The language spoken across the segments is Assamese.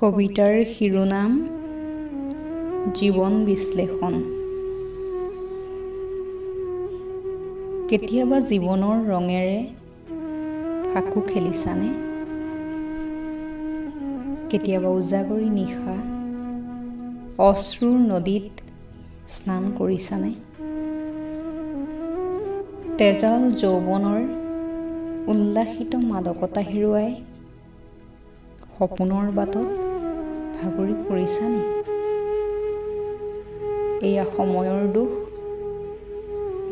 কবিতাৰ শিৰোনাম জীৱন বিশ্লেষণ। কেতিয়াবা জীৱনৰ ৰঙেৰে ফাকু খেলিছানে? কেতিয়াবা উজাগৰী নিশা অশ্ৰুৰ নদীত স্নান কৰিছানে? তেজাল যৌৱনৰ উল্লাসিত মাদকতা হেৰুৱাই সপোনৰ বাটত ভাগৰি পৰিছানে? এয়া সময়ৰ দোষ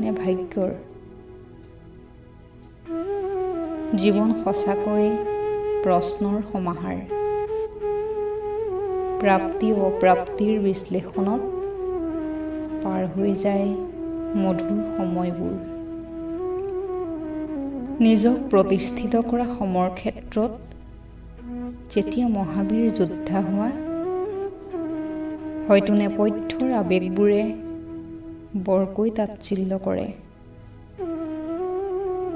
নে ভাগ্যৰ? জীৱন সঁচাকৈ প্ৰশ্নৰ সমাহাৰ। প্ৰাপ্তি অপ্ৰাপ্তিৰ বিশ্লেষণত পাৰ হৈ যায় মধুৰ সময়বোৰ। নিজক প্ৰতিষ্ঠিত কৰা সমৰ ক্ষেত্ৰত যেতিয়া মহাবীৰ যোদ্ধা হোৱা, হয়তো নেপথ্যৰ আৱেগবোৰে বৰকৈ তাচ্ছিল্য কৰে।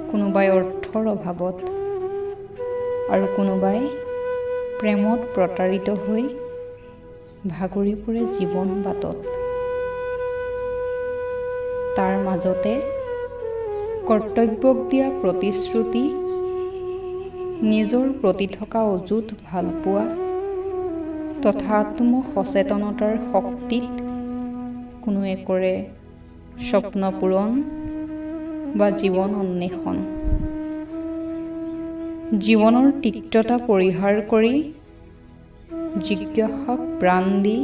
কোনোবাই অৰ্থৰ অভাৱত আৰু কোনোবাই প্ৰেমত প্ৰতাৰিত হৈ ভাগৰি পৰে জীৱন বাটত। তাৰ মাজতে কৰ্তব্যক দিয়া প্ৰতিশ্ৰুতি, নিজৰ প্ৰতি থকা অযুত ভালপোৱা তথা আত্মসচেতনতাৰ শক্তিত কোনোৱে কৰে স্বপ্ন পূৰণ বা জীৱন অন্বেষণ। জীৱনৰ তিক্ততা পৰিহাৰ কৰি জিজ্ঞাসাক প্ৰাণ দি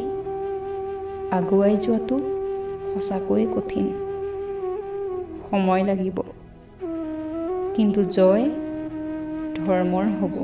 আগুৱাই যোৱাটো সঁচাকৈয়ে কঠিন। সময় লাগিব, কিন্তু জয় ধৰ্মৰ হ'ব।